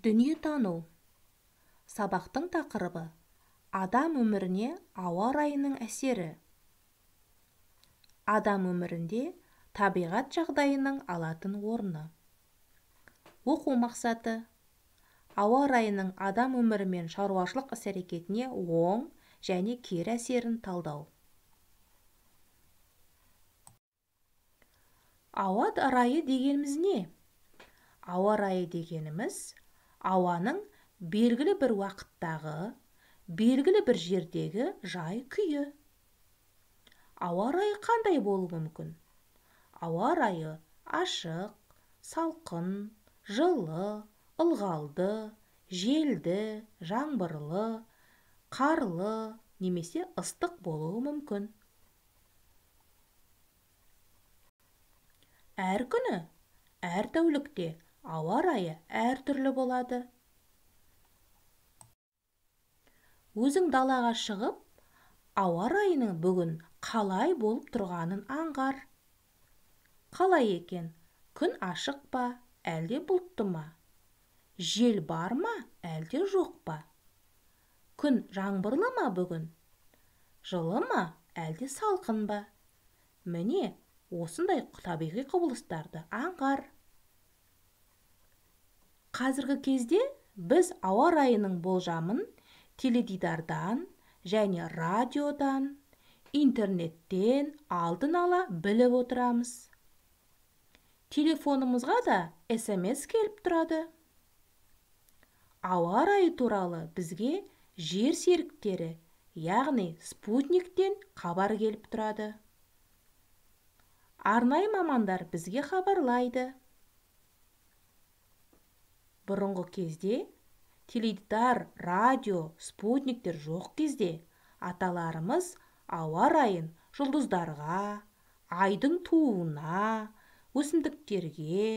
Дүниетану. Сабақтың тақырыбы: адам өміріне ауа райының әсері. Адам өмірінде табиғат жағдайының алатын орны. Оқу мақсаты: ауа райының адам өмірі мен шаруашылық іс-әрекетіне оң және кері әсерін талдау. Ауа райы дегеніміз не? Ауа райы дегеніміз ауаның белгілі бір уақыттағы, белгілі бір жердегі жай-күйі. Ауа райы қандай болуы мүмкін? Ауа райы ашық, салқын, жылы, ылғалды, желді, жаңбырлы, қарлы немесе ыстық болуы мүмкін. Әр күні, әр тәулікте ауа райы әртүрлі болады. Өзің далаға шығып, ауа райының бүгін қалай болып тұрғанын аңғар. Қалай екен? Күн ашық па, әлде бұлтты ма? Жел бар ма, әлде жоқ па? Күн жаңбырлы ма бүгін? Жылы ма, әлде салқын ба? Міне, осындай табиғи құбылыстарды аңғар. Қазіргі кезде біз ауа райының болжамын теледидардан және радиодан, интернеттен алдын ала біліп отырамыз. Телефонымызға да СМС келіп тұрады. Ауа райы туралы бізге жер серіктері, яғни спутниктен хабар келіп тұрады. Арнайы мамандар бізге хабарлайды. Бұрынғы кезде теледидар, радио, спутниктер жоқ кезде аталарымыз ауа райын жұлдыздарға, айдың тууына, өсімдіктерге,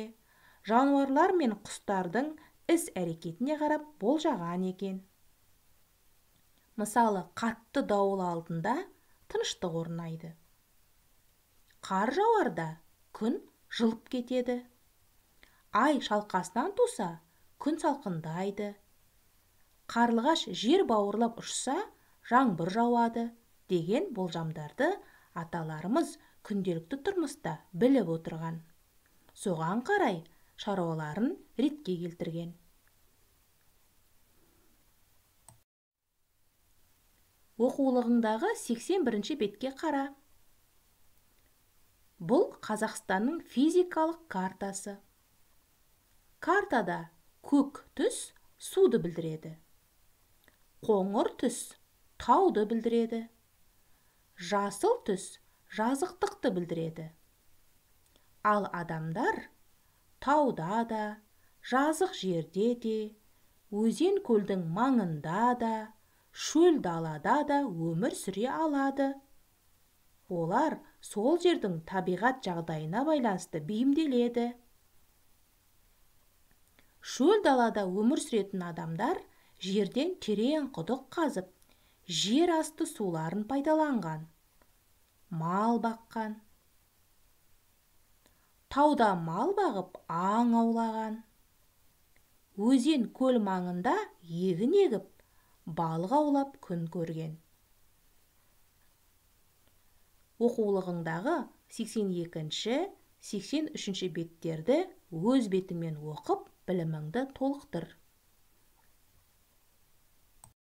жануарлар мен құстардың іс-әрекетіне қарап болжаған екен. Мысалы, қатты дауыл алдында тыныштық орнайды. Қар жауарда күн жылып кетеді. Ай шалқасынан туса, күн салқындайды. Қарлығаш жер бауырлап ұшса, жаңбыр жауады деген болжамдарды аталарымыз күнделікті тұрмыста біліп отырған. Соған қарай шаруаларын ретке келтірген. Оқулығыңдағы 81-ші бетке қара. Бұл Қазақстанның физикалық картасы. Картада көк түс суды білдіреді. Қоңыр түс тауды білдіреді. Жасыл түс жазықтықты білдіреді. Ал адамдар тауда да, жазық жерде де, өзен көлдің маңында да, шөл далада да өмір сүре алады. Олар сол жердің табиғат жағдайына байланысты бейімделеді. Шөл далада өмір сүретін адамдар жерден терең құдық қазып, жер асты суларын пайдаланған, мал баққан. Тауда мал бағып, аң аулаған. Өзен көл маңында егін егіп, балық аулап күн көрген. Оқулығыңдағы 82-ші, 83-ші беттерді өз бетіңмен оқып, біліміңді толықтыр.